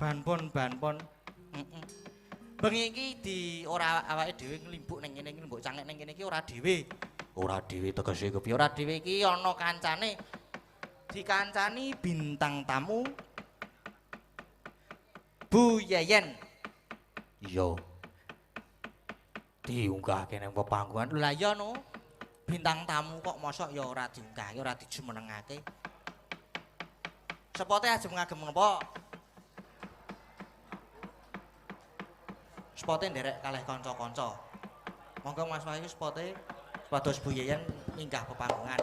Banpon-banpon. Heeh. Bengi iki di ora awake dhewe nglimbuk ning kene iki mbok cangek ning kene iki ora dhewe. Ora dhewe tegese kepiye? Ora dhewe iki ana kancane. Dikancani bintang tamu Bu Yeyen. Iya. Diunggahke ning pepanggungan. Lah iya no. Bintang tamu kok mosok ya ora diunggahke, ora dijumenengake. Sepote ajeng ngagem menapa? Spote nderek kalih kanca-kanca. Monggo Mas Wahyu spote supados Bu Yeyen minggah pepanggungan.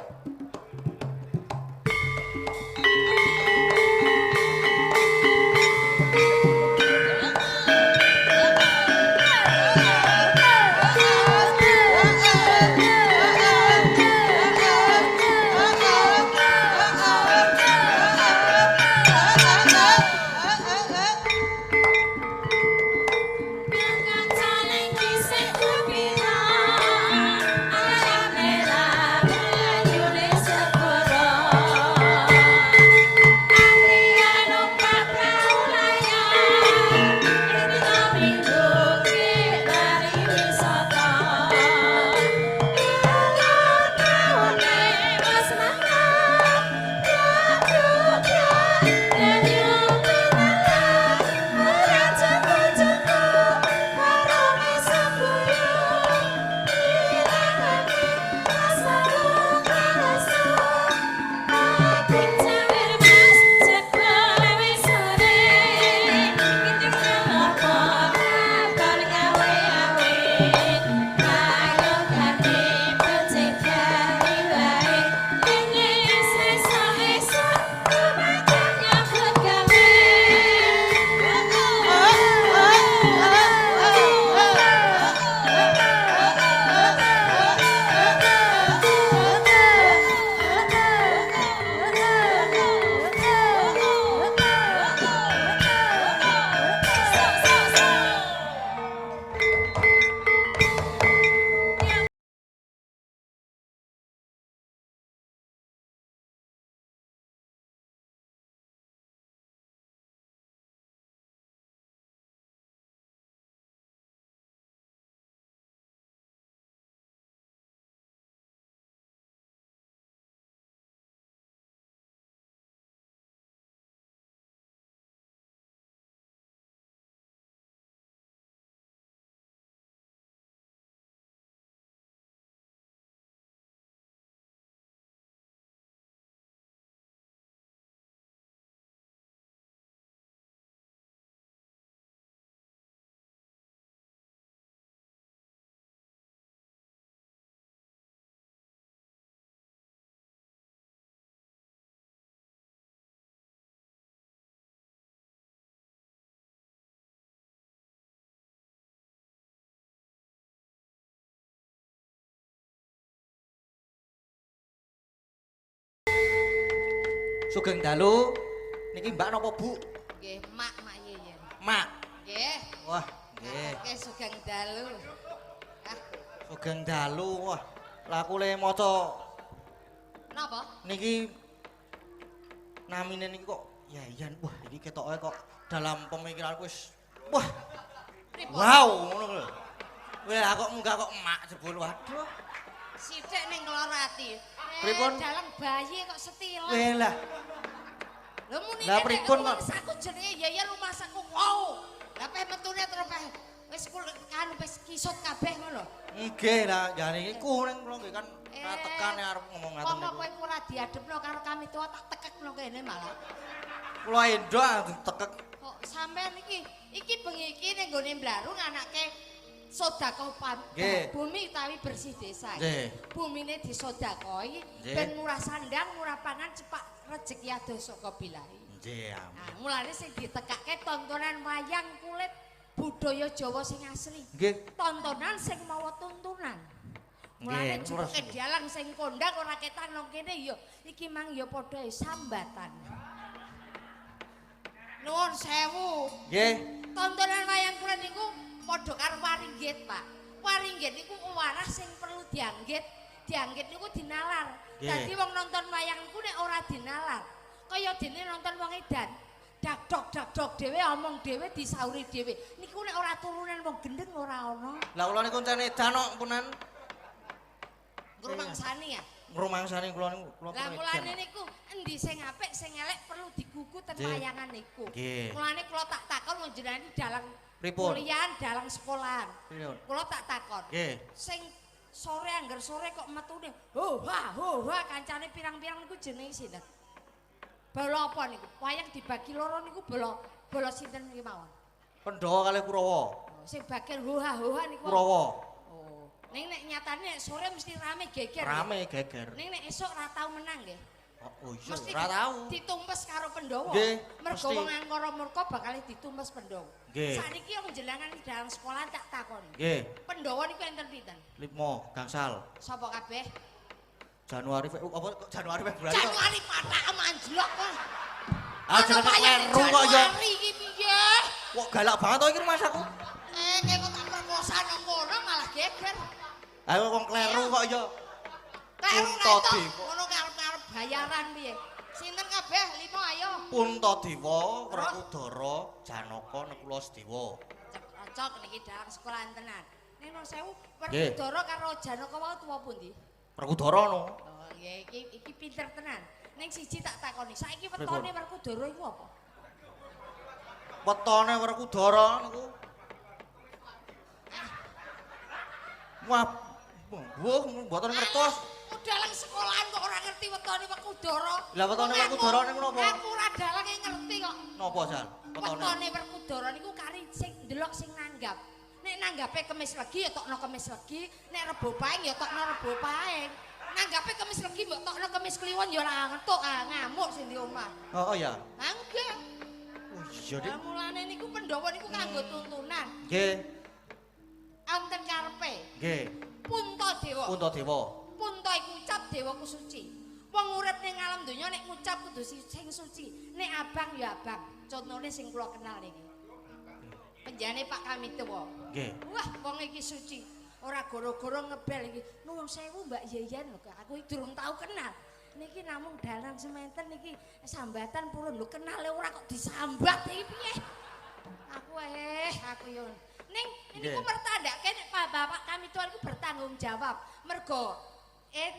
Sugeng dalu. Niki Mbak napa Bu? Nggih, Mak, Mak Yeyen. Mak. Nggih. Wah, nggih. Nggih, sugeng dalu. Ah. Sugeng dalu. Wah, lah aku le maca napa? Niki namine niki kok Yeyen. Wah, iki ketoke kok dalam pemikiranku wis wah. Wow, ngono lho. Wah, kok munggah kok emak jebul. Waduh. Sithik ning nglor ati. Pripun? Dalang bayi kok setila. Lha lah. Lho muni lah pripun kok? Aku jenenge Yeyen rumahsaku. Wow. Lah peh metune terus peh wis kan wis kisut kabeh ngono. Nggih lah, jane iku ning kula nggih kan tekan arep ngomong ngaten niku. Kok kowe ora diadepno karo kami tuwa tak tekekno kene malah. Kula endok tekek. Kok sampean iki iki bengi iki ning nggone Mblarung anake sedekah bumi utawi bersih desa. Bumine disedekahi ben murah sandang, murah pangan, cepak rejeki adoh saka bilahi. Nggih, amin. Nah, mulane sing ditekake tontonan wayang kulit budaya Jawa sing asli. Nggih. Tontonan sing mawa tuntunan. Mulane jupuke dalang sing kondang ora ketang nang kene ya iki mang ya padha sambatan. Nuwun sewu. Nggih. Tontonan wayang kulit niku padha karo waringgit, Pak. Waringgit niku warah sing perlu dianggit. Dianggit niku dinalar. Dadi wong nonton wayang niku nek ora dinalar, kaya dene nonton wong edan. Dak dok dak Medhok dhewe, omong dhewe, disauri dhewe. Niku nek ora turunan wong gendeng ora ana. Lah kula niku encen edan kok punan. Ngrumangsani ya. Ngrumangsani kula niku kula. Lah mulane niku endi sing apik sing elek perlu digugu ten wayangan niku. Mulane kula tak takon wong jenengan iki dalang kuliahan, dalang sekolahan. Kula tak takon. Sing sore angger sore kok metune ho ha ho ha kancane pirang-pirang niku jenenge sinten? Bala apa niku? Wayang dibagi loro niku bala sinten niki mawon? Pandhawa kalih Kurawa. Sing bagian ho ha ho ha niku Kurawa. Oh. Ning nek nyatane nek sore mesti rame geger. Rame geger. Ning nek esuk ora tau menang nggih. Oh iya ora tau. Ditumpes karo Pandhawa. Mergo wong angkara murka bakal ditumpes Pandhawa. Sakniki wong jenengan dalang sekolah tak takoni. Nggih. Pandhawa niku enten pinten? 5 gangsal. Sapa kabeh? Januari apa Januari Februari. Januari patak anjlok kok. Ah jenenge kleru kok ya. Januari iki piye? Kok galak banget to iki rumahku. Kok tak perkosa nang kono malah geger. Ayo wong kleru kok ya. Kleru to. Ngono karep-karep bayaran piye? Sinten kabeh 5 ayo. Puntadewa, Werkudara, Janaka, Nekula, Sedewa. Cocok niki dalang sekolahan tenan. Ning nuwun sewu, Werkudara karo Janaka wau tuwa pundi? Werkudara no. Oh nggih, iki pinter tenan. Ning siji tak takoni, saiki wetone Werkudara iku apa? Wetone Werkudara niku. Wah, mbuh mboten ngertos. Dalang sekolahan kok ora ngerti wetone Werkudara. Lah wetone Werkudara niku napa? Aku ora dalange ngerti kok. Napa, Sal? Wetone Werkudara niku kari sing ndelok sing nanggap. Nek nanggape Kemis Legi ya tokno Kemis Legi, nek Rebo Paing ya tokno Rebo Paing. Nanggape Kemis Legi mbok tokno Kemis Kliwon ya ora ngetuk, ngamuk sing di omah. Oh ya. Ha nggih. Oh iya, Dik. Lah mulane niku Pandhawa niku kanggo tuntunan. Nggih. Wonten karepe. Nggih. Puntadewa. Puntadewa. Punta iku ucap dewa ku suci. Wong urip ning alam donya nek ngucap kudu sing suci. Nek abang ya abang. Contone sing kula kenal niki. Penjane Pak Kamituwa. Nggih. Wah, wong iki suci. Ora goro-goro ngebel iki. Nuwun sewu Mbak Yeyen lho, aku iki durung tau kenal. Niki namung dalang sementen niki sambatan purun lho kenale ora kok disambat iki piye? Aku aku yo. Ning niku mertandake nek Pak Bapak Kamituwa niku bertanggung jawab. Mergo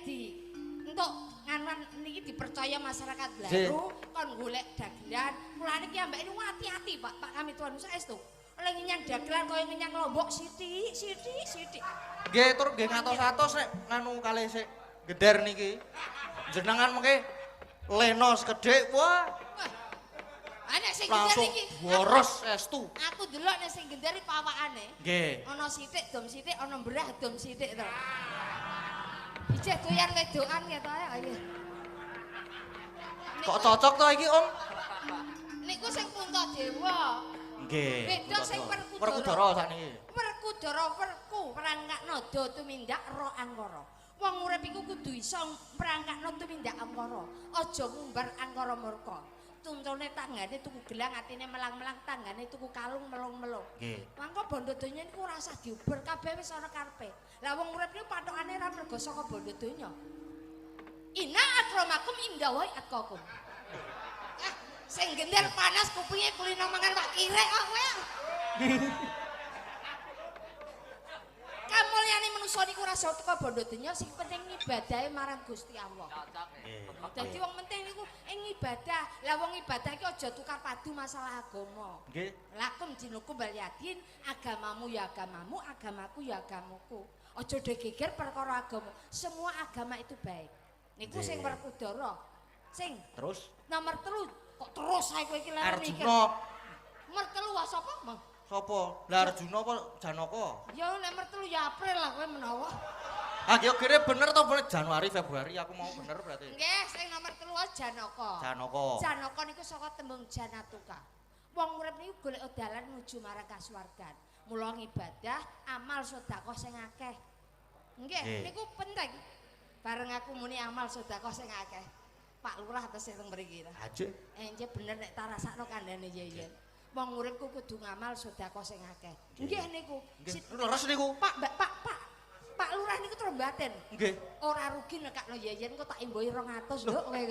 di entuk nganuan niki dipercaya masyarakat Blaru kon golek dagelan. Mulane ki ambek niku ati-ati Pak, Pak Kamituwa saestu. Oleh ngenyang dagelan kaya ngenyang lombok sithik sithik sithik. Nggih, tur nggih ngatos-atos nek nganu kalih sik geder niki. Jenengan mengke leno sekedhik wah. Ah nek sing gender iki boros estu. Aku delok nek sing gender iki pawakane. Nggih. Ana sithik dom sithik, ana mbrah dom sithik to. Ijeh doyan wedokan ya to ayo. Kok cocok to iki, Om? Niku sing Puntadewa. Nggih. Beda sing Werkudara. Werkudara sakniki. Werkudara werku prangkakno do tumindak ro angkara. Wong urip iku kudu iso prangkakno tumindak angkara. Aja ngumbar angkara murka. Tuntune tanggane tuku gelang atine melang-melang, tanggane tuku kalung melung-melung. Nggih. Mangko bondo donya niku ora usah diuber, kabeh wis ana karepe. Lah wong urip niku pathokane ora mergo saka bondo donya. Inna akramakum indallahi atqakum. Ah, sing gender panas kupinge kulino mangan Pak Kirek kok kowe. Kamulyane manusa niku ora usah teko bondo donya, sing penting ngibadahe marang Gusti Allah. Dadi wong penting niku ing ibadah. Lah wong ibadah iki aja tukar padu masalah agama. Nggih. Lakum dinukum waliyadin, agamamu ya agamamu, agamaku ya agamaku. Aja geger perkara agama. Semua agama itu baik. Niku sing Werkudara. Sing terus nomor 3 kok terus ae kowe iki lha mikir. Arjuna. Nomor 3 wae sapa, Mang? Sapa? Lah Arjuna apa Janaka? Ya nek nomor 3 ya April lah kowe menawa. Ah ya kira bener to bener Januari Februari aku mau bener berarti. Nggih, sing nomor 3 wae Janaka. Janaka. Janaka niku saka tembung Janatuka. Wong urip niku golek dalan nuju marang kasuwargan. Mula ngibadah, amal sedekah sing akeh. Nggih, niku penting. Bareng aku muni amal sedekah sing akeh. Pak Lurah tesih teng mriki ta. Haji. Enje bener nek tak rasakno kandhane yen. Wong urip ku kudu ngamal sedekah sing akeh. Nggih niku. Nggih, leres niku. Pak, Mbak, Pak, Pak. Pak Lurah niku terus batin. Nggih. Ora rugi nekakno yeyen kok tak imbuhi 200 lho kowe.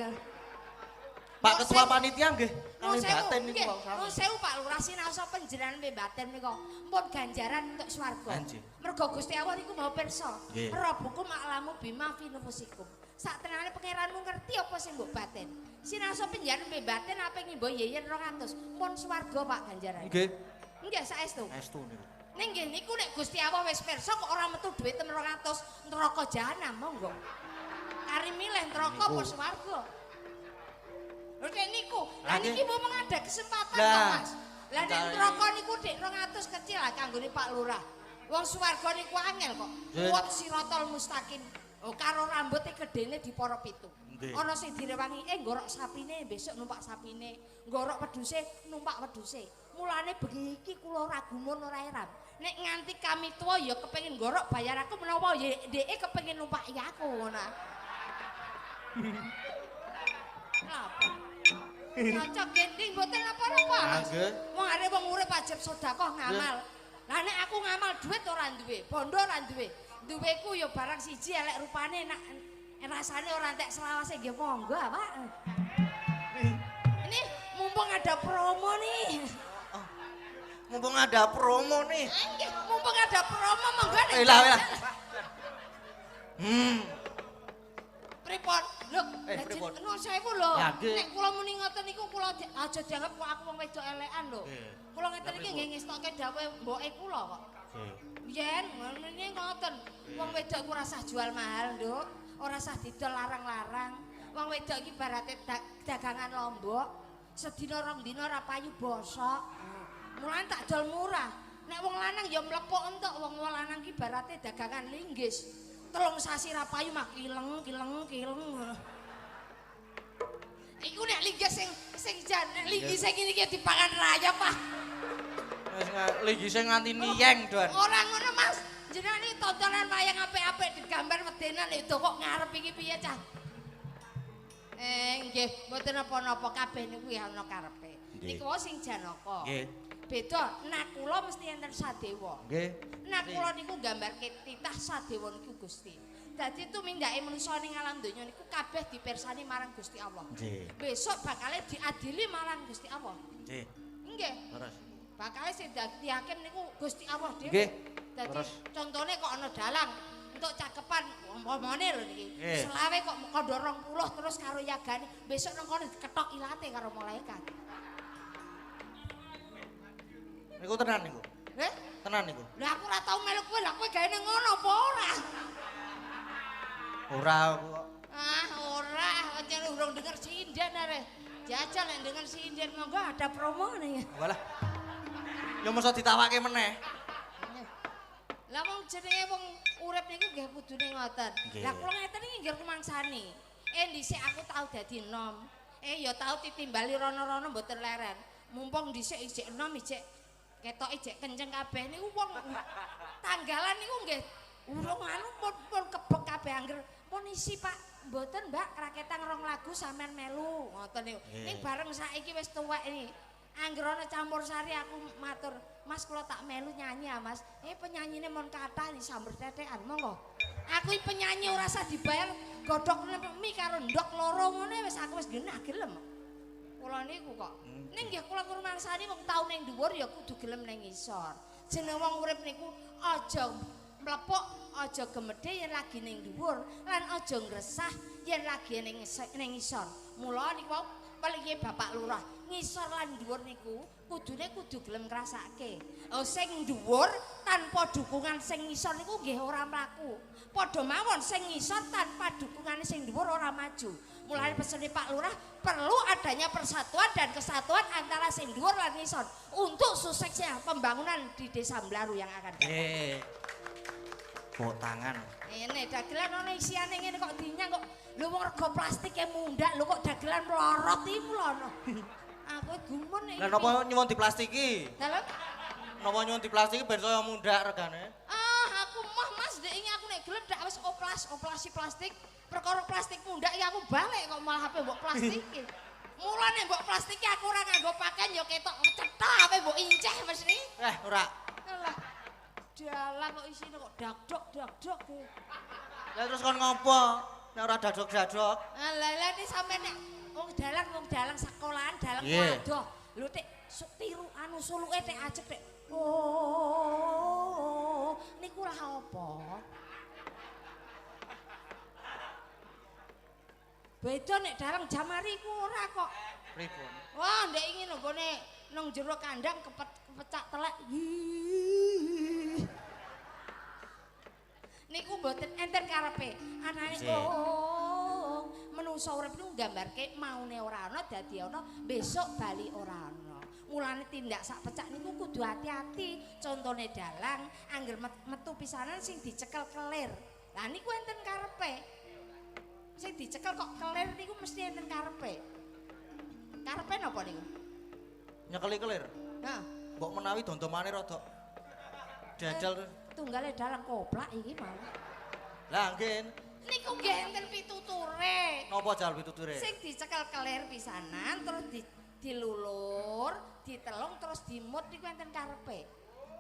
Pak Ketua Panitia nggih kalih batin niku kok. Nuwun sewu Pak Lurah sinaosa panjenengan batin menika pun ganjaran untuk swarga. Mergo Gusti Allah niku mau pirsa. Rabbukum a'lamu bima fi nufusikum. Sak tenane pangeranmu ngerti apa sing mbok batin. Sinaosa panjenengan batin ape ngimbo yeyen 200 pun swarga Pak ganjaran. Nggih. Nggih saestu. Saestu niku. Ning nggih niku nek Gusti Allah wis pirsa kok ora metu dhuwit 200 neraka jahanam monggo. Kari milih neraka apa swarga. Lho nek niku, lah niki mumpung ada kesempatan kok Mas. Lah nek neraka niku dik 200 kecil lah kanggone Pak Lurah. Wong swarga niku angel kok. Kuwat siratal mustaqim. Oh karo rambute gedene diporo pitu. Ana sing direwangi ngorok sapine besok numpak sapine, ngorok wedhuse numpak wedhuse. Mulane bengi iki kula ora gumun ora heran. Nek nganti kami tuwa ya kepengin ngorok bayar aku menawa ya dheke kepengin numpaki aku ngono. Napa? Cocok gending mboten napa-napa. Wong arep wong urip wajib sedekah ngamal. Lah nek aku ngamal duit ora duwe, bondo ora duwe. Duweku ya barang siji elek rupane nak rasane ora entek selawase nggih monggo, Pak. Ini mumpung ada promo nih. Mumpung ada promo nih. Nggih, mumpung ada promo monggo nek. Lah. Pripun? Lho, nuwun sewu lho. Nek kula muni ngoten niku kula aja dianggep kok aku wong wedok elekan lho. Kula ngeten iki nggih ngestokke dawuhe mboke kula kok. Yen ngene ngoten. Wong wedok iku ora sah jual mahal, Nduk. Ora sah didol larang-larang. Wong wedok iki ibarate dagangan lombok. Sedina rong dina ora payu bosok. Mulane tak dol murah. Nek wong lanang ya mlepuk entuk, wong lanang iki ibarate dagangan linggis. Telung sasi ra payu mah kileng kileng kileng. Iku nek linggis sing sing jan nek linggis sing ngene iki dipangan rayap ah. Wis linggise nganti niyeng, Don. Ora ngono, Mas. Jenengan iki tontonan wayang apik-apik digambar wedenan itu kok ngarep iki piye cah? Nggih, mboten napa-napa kabeh niku ya ana karepe. Niku wae sing Janaka. Nggih. Beda Nakula mesti enten Sadewa. Nggih. Nakula niku nggambarke titah Sadewa niku Gusti. Dadi tumindake manusa ning alam donya niku kabeh dipirsani marang Gusti Allah. Nggih. Besok bakale diadili marang Gusti Allah. Nggih. Nggih. Terus bakale sing dadi hakim niku Gusti Allah dhewe. Nggih. Dadi contone kok ana dalang entuk cakepan umpamane lho niki. Selawe kok kandha 20 terus karo yagane, besok nang kono diketok ilate karo malaikat. Niku tenan niku. Heh? Tenan niku. Lah aku ora tau melu kowe, lah kowe gaene ngono apa ora? Ora aku kok. Ah, ora, pancen urung denger sinden arek. Jajal nek denger sinden monggo ada promo nih. Walah. Ya mosok ditawake meneh. Lah wong jenenge wong urip niku nggih kudune ngoten. Lah kula ngeten iki nggih rumangsani. Dhisik aku tau dadi enom. Ya tau ditimbali rono-rono mboten leren. Mumpung dhisik isik enom isik ketoke jek kenceng kabeh niku wong tanggalan niku nggih urung anu pun kebek kabeh angger pun isi Pak mboten Mbak raketang rong lagu sampean melu ngoten niku. Ning bareng saiki wis tuwek iki angger ana campur sari aku matur Mas kula tak melu nyanyi ya Mas. Penyanyine mon kathah di samber tetekan monggo. Aku iki penyanyi ora usah dibayar godhog mie karo ndok loro ngene wis aku wis genah gelem. Kula niku kok. Ning nggih kula ngrumangsani wong tau ning dhuwur ya kudu gelem ning ngisor. Jeneng wong urip niku aja mlepuk, aja gemedhe yen lagi ning dhuwur lan aja ngresah yen lagi ning ngisor. Mula niku wau pelinge Bapak Lurah, ngisor lan dhuwur niku kudune kudu gelem ngrasake. Oh sing dhuwur tanpa dukungan sing ngisor niku nggih ora mlaku. Padha mawon sing ngisor tanpa dukungane sing dhuwur ora maju. Mulane pesene Pak Lurah perlu adanya persatuan dan kesatuan antara sing dhuwur lan ngisor untuk suksesnya pembangunan di Desa Mblaru yang akan datang. Tepuk tangan. Ini dagelan ana isiane ngene kok dinyang kok. Lho wong rega plastike mundhak lho kok dagelan mlorot iki lho ana. Aku gumun iki. Lah napa nyuwun diplastiki? Dalem? Napa nyuwun diplastiki ben saya mundhak regane? Ah, aku mah Mas ndek iki aku nek gelem dak wis oplasi plastik. Perkara plastik mundhak iki aku balik kok malah ape mbok plastiki. Mulane mbok plastiki aku ora nganggo pakaian ya ketok cetha ape mbok inceh mesti. Ora. Alah. Dalang kok isine kok dakdok-dakdok. Lah terus kon ngopo? Nek ora dadok-dadok. Lah lah iki sampe nek Wong dalang sekolahan dalang waduh. Lho tek tiru anu suluke tek ajeg tek. Oh, niku lah apa? Beda nek dalang jamari ku ora kok. Pripun? Wah, ndek ingin lho nggone nang jero kandang kepecak telek. Niku mboten enten karepe. Anane oh, menungsa urip niku nggambarke maune ora ana dadi ana, besok bali ora ana. Mulane tindak sak pecak niku kudu hati-hati. Contone dalang angger metu pisanan sing dicekel kelir. Lah niku enten karepe. Sing dicekel kok kelir niku mesti enten karepe. Karepe napa niku? Nyekeli kelir. Nah, mbok menawi dondomane rada jajal tunggale dalang koplak iki malah. Lah nggih. Niku nggih enten pituture. Napa jal pituture? Sing dicekel kelir pisanan terus dilulur, ditelung terus dimut niku enten karepe.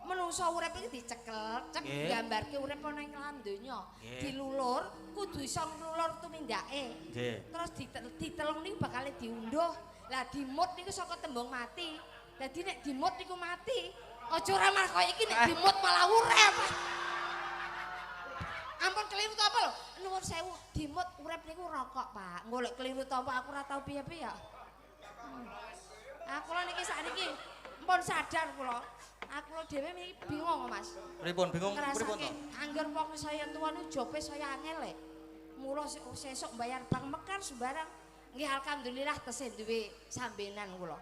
Menungsa urip iki dicekel, cek gambarke urip ana ing alam donya. Dilulur kudu iso nglulur tumindake. Terus ditelung niku bakal diunduh. Lah dimut niku saka tembung mati. Dadi nek dimut niku mati. Aja ora malah kaya iki nek dimut malah urip. Ampun keliru to apa lho? Nuwun sewu, dimut urip niku rokok, Pak. Golek keliru to apa aku ora tau piye-piye ya. Aku lho niki sakniki mpun sadar kula. Aku lho dhewe niki bingung, Mas. Pripun bingung pripun to? Angger wong saya tuwa niku jope saya angel e. Mula sesuk bayar bank mekar sembarang. Nggih alhamdulillah tesih duwe sambenan kula.